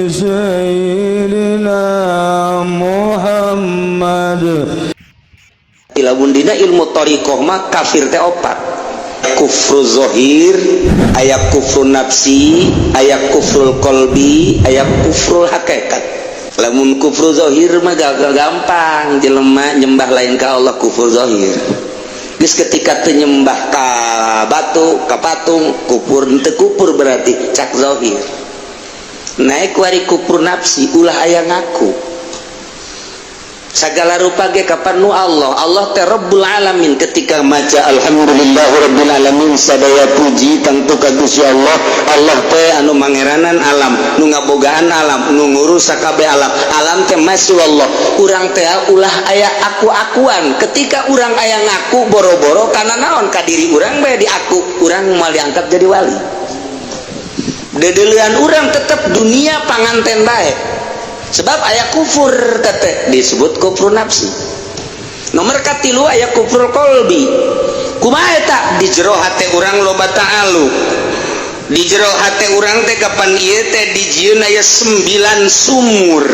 سيدنا محمد. Lamun dina ilmu thoriqoh mah kafir teh opat: kufru zohir, aya kufru nafsi, aya kufrul kolbi, aya kufrul hakikat. Lamun kufru zohir mah gampang, jelema nyembah lain ka Allah, kufur zohir. Geus ketika teu nyembah ka batu, ka patung, kufur teu kufur berarti cak zohir. Naik wari kufur nafsi, ulah aya ngaku segala rupa ge kapan nu Allah. Allah teh Rabbul Alamin. Ketika maca alhamdulillah rabbil alamin, sadaya puji tentu ka Gusti Allah. Allah teh anu mangeranan alam, nu ngabogaan alam, nu ngurus sakabeh alam. Alam teh masih Allah. Urang teh ulah aya aku-akuan. Ketika urang aya ngaku boro-boro karena naon ka diri urang bae diaku, urang moal diangkat jadi wali. Dedeulean urang tetep dunia panganten bae, sebab aya kufur tete disebut kufur nafsi. Nomor katilu aya kufur kolbi. Kumaha eta? Di jero hate urang loba ta'alluq, di jero hate urang teh kapan ieu teh dijieun aya 9 sumur,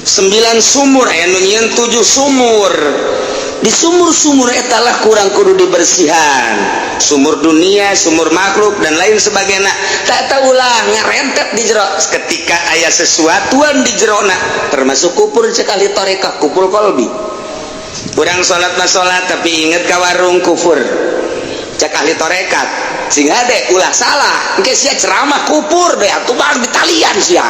9 sumur, aya nu nyieun 7 sumur. Di sumur-sumur etalah kurang kudu dibersihan, sumur dunia, sumur makhluk, dan lain sebagainya. Tak tahu ulah ngarentet di jero. Ketika aya sesuatuan di jerona termasuk kufur sekali torekah, kufur kolbi. Kurang sholat mah sholat tapi inget ka warung, kufur cek ahli torekat. Sehingga deh ulah salah engke sia ceramah kufur deh atuh bang ditalian sia.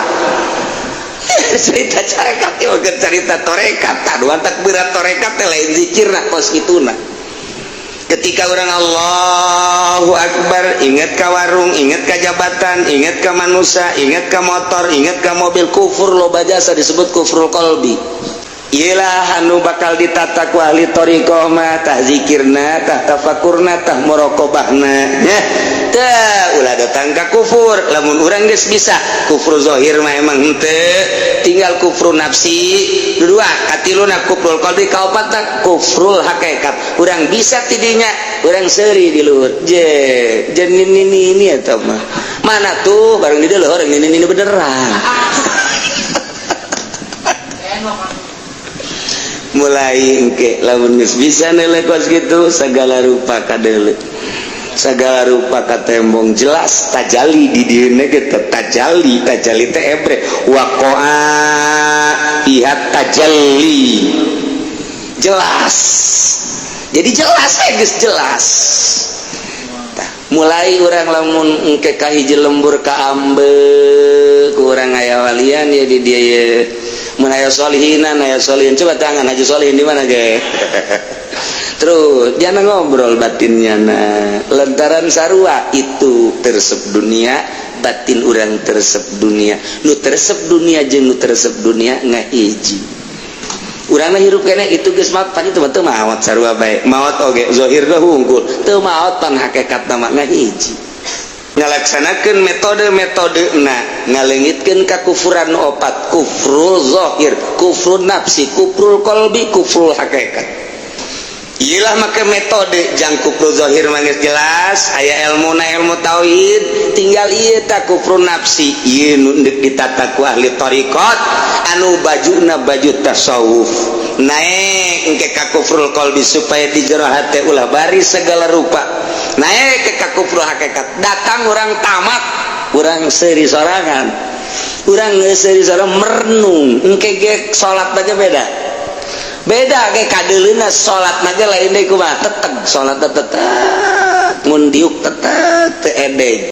Cerita carekat ieu cerita torekat tak dua tak berat. Torekat teh lain zikir nah kos kituna. Ketika orang Allahu Akbar inget ka warung, inget ka jabatan, inget ka manusia, inget ka motor, inget ka mobil, kufur loba jasa disebut kufrul kolbi. Iyalah anu bakal ditata ku ahli thoriqoh mah, tah zikirna, tah tafakurna, tah muraqabahna nya. Tah ulah datang ka kufur. Lamun urang geus bisa kufur zahir mah emang henteu, tinggal kufur nafsi dua, katiluna kufrul qalbi, kaopatna kufrul hakikat. Urang bisa tidinya urang seuri di luhur je je ini ini eta mah mana tuh bareng di luhur ini beneran. Mulai engke lamun geus bisa nilai kos gitu, segala rupa kadeuleu, segala rupa katembong, jelas tajali di dieuna ge tajali. Tajali teh ebre waqa'a ihat tajalli, jelas jadi jelas eh geus jelas. Tah, mulai urang lamun engke ka hiji lembur ka ambe ku urang aya walian ya di dieu ye. Mun aya solihinan, aya solihin, coba tangan Haji Solihin di mana ge? Terus jangan ngobrol batinnya. Nah, lantaran sarua itu teresep dunia, batin urang teresep dunia. Nu teresep dunia jeung nu teresep dunia ngahiji. Urang mah hirup keneh itu geus mapan, itu mah teu maot sarua bae. Maot oge zahir ge hungkul, teu maot pan hakikat mah ngahiji. Ngalaksanakeun metode-metode na ngalengitkeun kakufuran opat: kufrul zahir, kufrul nafsi, kufrul qalbi, kufrul hakikat. Iyalah make metode jang kufrul zahir mah geus jelas aya ilmu na ilmu tauhid, tinggal ieu ta kufrul nafsi. Ieu nu deuk ditata ku ahli thariqat anu bajuna baju tasawuf. Naik engke ka kufrul qalbi supaya di jero hate ulah bari segala rupa. Naik ke kufrul hakikat, datang orang tamat, orang seri sorangan, orang seri sorangan merenung. Engke ge salat aja beda beda ge kadeuleuna salat aja lain deui. Kumaha teteg salat, teteg mun diuk teteg teu edeg.